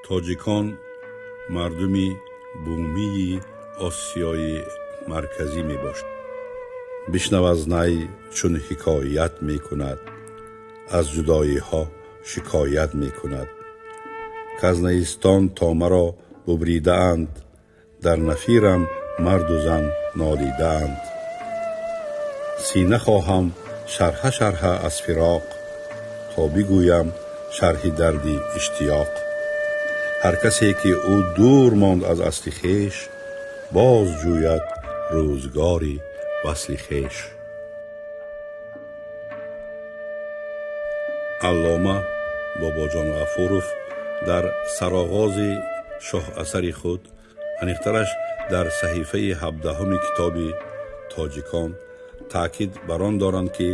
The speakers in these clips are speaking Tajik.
Тоҷикон мардуми бумии Осиёи Марказӣ мебошад. Бишнав аз най, чун ҳикоят мекунад, аз ҷудоиҳо шикоят мекунад, к аз наистон то маро бубридаанд, дар нафирам марду зан нолидаанд. Сина хоҳам шарҳа шарҳа аз фироқ, то бигӯям шарҳи дарди иштиёқ. Ҳар касе ки ӯ дур монд аз асли хеш, боз ҷӯяд рӯзгори васли хеш. Аллома Бобоҷон Ғафуров дар сароғози шоҳасари худ, аниқтараш дар саҳифаи 17-уми китоби «Тоҷикон», таъкид бар он доранд, ки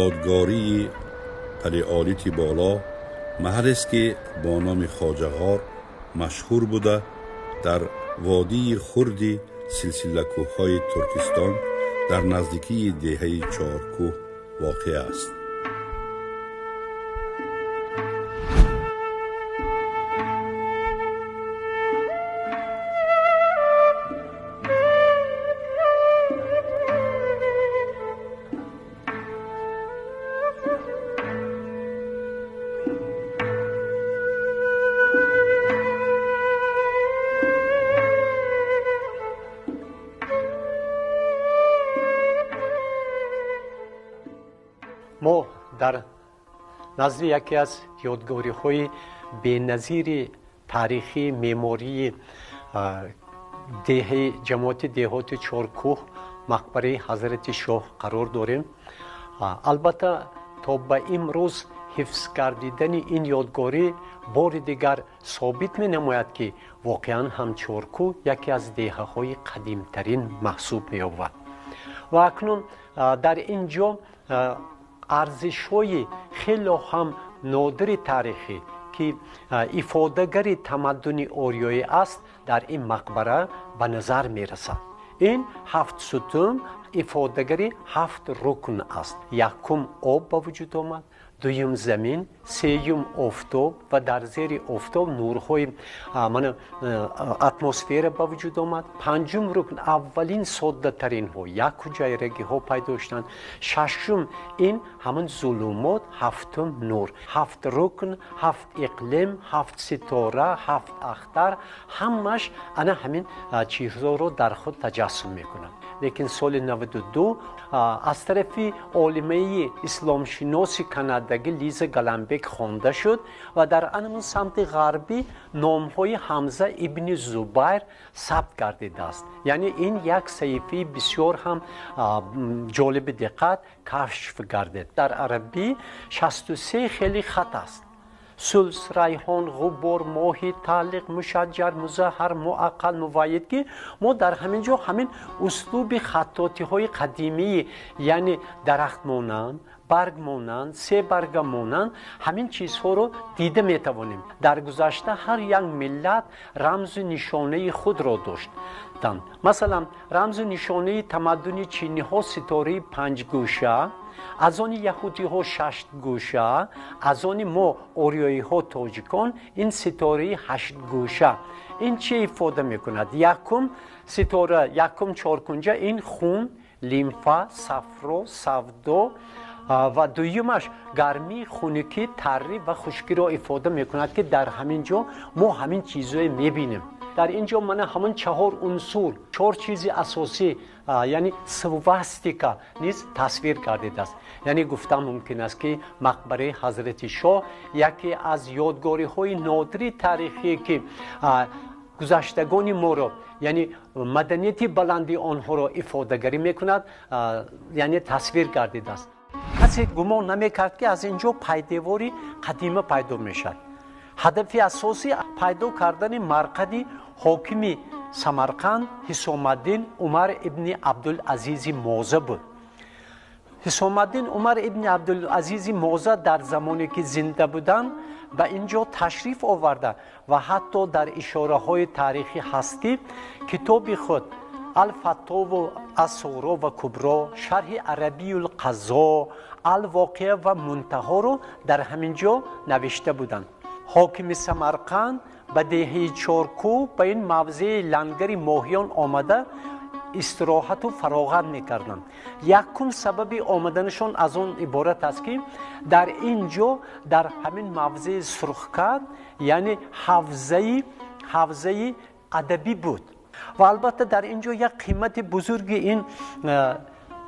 ёдгории палеолити боло маҳаллест, ки бо номи Хоҷағор машҳур буда, дар водии хурди силсилакӯҳҳои Туркистон дар наздикии деҳаи Чоркӯҳ воқеъ аст. Мо дар назди яке аз ёдгориҳои беназири таърихии меъмории деҳаи ҷамоати деҳоти Чоркӯҳ, мақбараи Ҳазрати Шоҳ қарор дорем. Албатта, то ба имрӯз ҳифз гардидани ин ёдгорӣ бори дигар собит менамояд, ки воқеан ҳам Чоркӯҳ яке аз деҳаҳои қадимтарин маҳсуб меёбад. Ва акнун дар ин ҷо арзишҳои хело ҳам нодири таърихӣ, ки ифодагари тамаддуни ориёӣ аст, дар ин мақбара ба назар мерасад. Ин ҳафт сутун ифодагари ҳафт рукн аст. Якум об ба вуҷуд омад, дуюм замин, сеюм офтоб ва дар зери офтоб нурҳои мана атмосфера ба вуҷуд омад. Панҷум рукн аввалин соддатаринҳо, як ҳуҷайрагиҳо пайдо шуданд. Шашум ин ҳамон зулумот, ҳафтум нур. Ҳафт рукн, ҳафт иқлим, ҳафт ситора, ҳафт ахтар, ҳамаш ана ҳамин чизҳоро дар худ таҷассум мекунад. Лекин соли 92 аз тарафи олимаи исломшиноси канадагӣ Лиза Галамбек хонда шуд ва дар анамун самти ғарбӣ номҳои Ҳамза ибни Зубайр сабт гардидааст. Яъне ин як саҳифаи бисёр ҳам ҷолиби диққат кашф гардид. Дар арабӣ 63 хели хат аст: сулс, райҳон, ғубор, моҳӣ, таълиқ, мушаҷҷар, музаҳҳар, муаққал, муваид, ки мо дар ҳамин ҷо ҳамин услуби хаттотиҳои қадимии, яъне дарахт монанд, барг монанд, се барга монанд, ҳамин чизҳоро дида метавонем. Дар гузашта ҳар як миллат рамзу нишонаи худро доштанд. Масалан, рамзу нишонаи тамаддуни чиниҳо ситораи панҷгӯша, аз они яҳудиҳо шаштгӯша, аз они мо ориёиҳо, тоҷикон ин ситораи ҳаштгӯша. Ин чӣ ифода мекунад? Якум ситора, якум чоркунҷа ин хун, лимфа, сафро, савдо ва дуюмаш гармӣ, хунукӣ, таррӣ ва хушкиро ифода мекунад, ки дар ҳамин ҷо мо ҳамин чизое мебинем. Дар ин ҷо мана ҳамон чаҳор унсур, чор чизи асосӣ, яъне свастика низ тасвир гардидааст. Яъне гуфтан мумкин аст, ки мақбараи Ҳазрати Шоҳ яке аз ёдгориҳои нодири таърихие, ки гузаштагони моро, яъне маданияти баланди онҳоро ифодагарӣ мекунад, яъне тасвир гардидааст. Касе гумон намекард, ки аз ин ҷо пайдевори қадима пайдо мешавад. Ҳадафи асосӣ пайдо кардани марқади ҳокими Самарқанд Ҳисомаддин Умар ибни Абдулазизи Моза буд. Ҳисомаддин Умар ибни Абдулазизи Моза дар замоне ки зинда буданд, ба ин ҷо ташриф оварда ва ҳатто дар ишораҳои таърихӣ ҳаст, ки китоби худ Алфатову Асуғро ва Кубро, шарҳи Арабиюлқазо, Алвоқеа ва Мунтаҳоро дар ҳамин ҷо навишта буданд. Ҳокими Самарқанд ба деҳаи Чоркӯҳ, ба ин мавзеи лангари моҳиён омада истироҳату фароғат мекарданд. Якум сабаби омаданашон аз он иборат аст, ки дар ин ҷо, дар ҳамин мавзеи Сурхкат, яъне ҳавзаи адабӣ буд. Ва албатта дар ин ҷо як қимати бузурги ин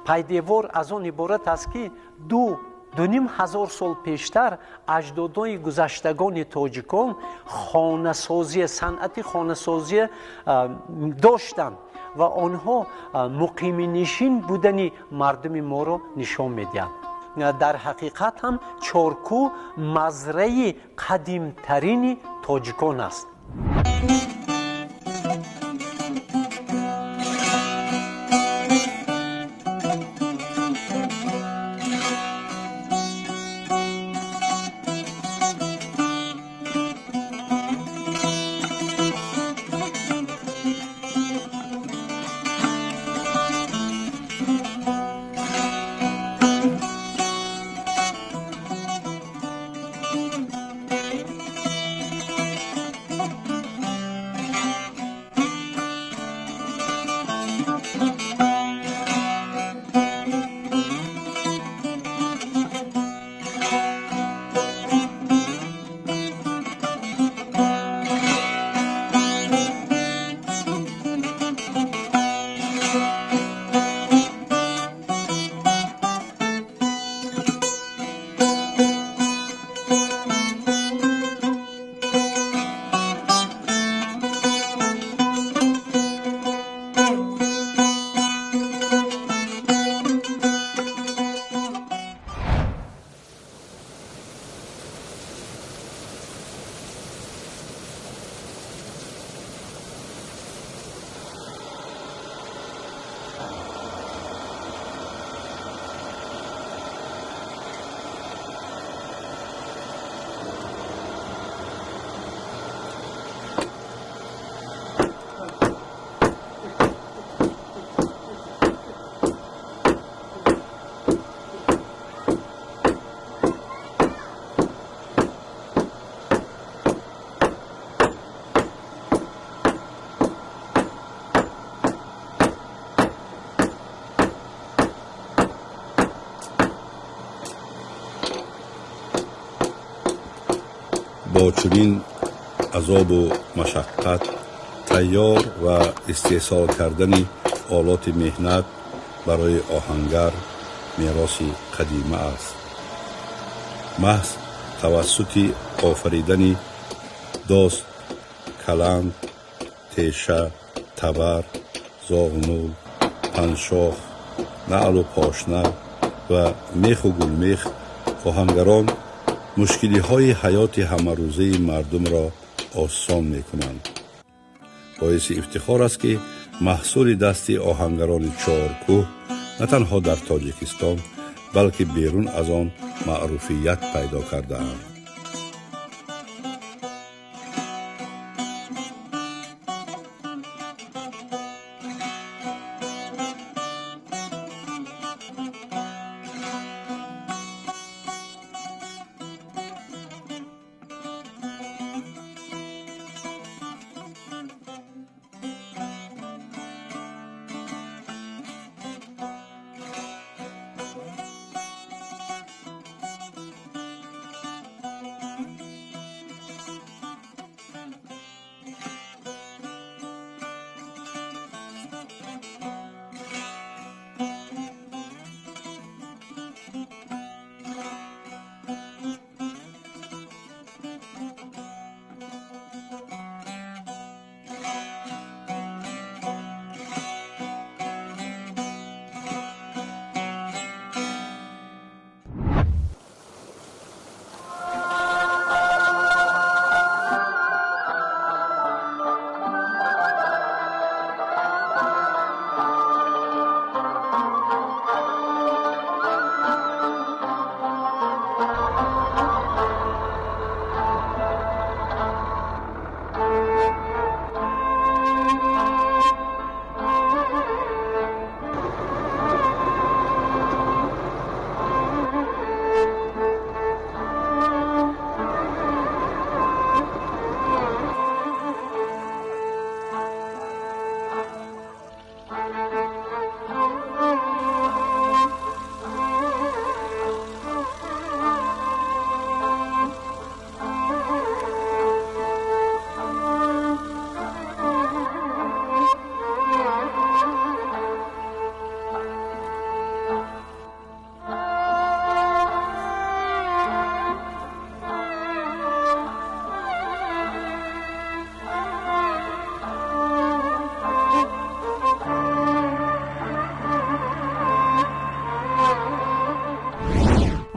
пайдевор аз он иборат аст, ки 2,5 ҳазор сол пештар аҷдодои гузаштагони тоҷикон хонасозия, санъати хонасозия доштанд ва онҳо муқиминишин будани мардуми моро нишон медиҳанд. Дар ҳақиқат ҳам Чоркӯҳ мазраи қадимтарини тоҷикон аст. Бо чунин азобу машаққат тайёр ва истеҳсол кардани олоти меҳнат барои оҳангар мероси қадима аст. Маҳз тавассути офаридани дост, каланд, теша, табар, зоғнул, панҷшох, наълу пошна ва меху гулмех оҳангарон мушкилиҳои ҳаёти ҳамарӯзаи мардумро осон мекунанд. Боиси ифтихор аст, ки маҳсули дасти оҳангарони Чоркӯҳ на танҳо дар Тоҷикистон, балки берун аз он маъруфият пайдо кардаанд.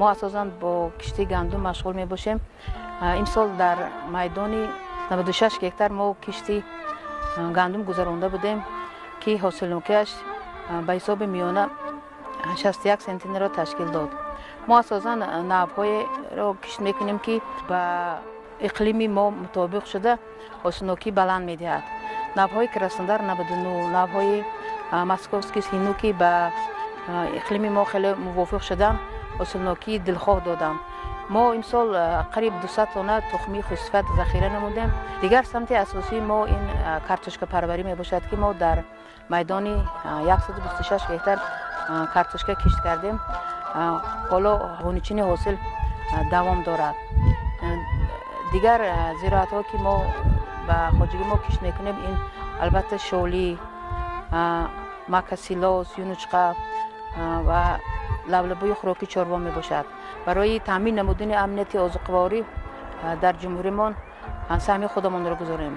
Мо асосан бо кишти гандум машғул мебошем. Имсол дар майдони 96 гектар мо кишти гандум гузаронда будем, ки ҳосилнокиаш ба ҳисоби миёна 61 сентнерро ташкил дод. Мо асосан навъҳоеро кишт мекунем, ки ба иқлими мо мутобиқ шуда, ҳосилнокии баланд медиҳад. Навъҳои Краснодар 99, навъҳои Московский Хинук, ки ба иқлими мо хеле мувофиқ шуданд, ҳосилнокии дилхоҳ доданд. Мо имсол қариб 200 тонна тухмии хушсифат захира намудем. Дигар самти асосии мо ин картошкапарварӣ мебошад, ки мо дар майдони 126 гектар картошка кишт кардем. Ҳоло ғунчини ҳосил давом дорад. Дигар зироатҳо, ки мо ба хоҷагӣ мо кишт мекунем, ин албатта шолӣ, мака, силос, юнучқа ва лаблабуи хӯроки чорво мебошад. Барои таъмин намудани амнияти озуқаворӣ дар ҷумҳуримон саҳми худамонро гузорем.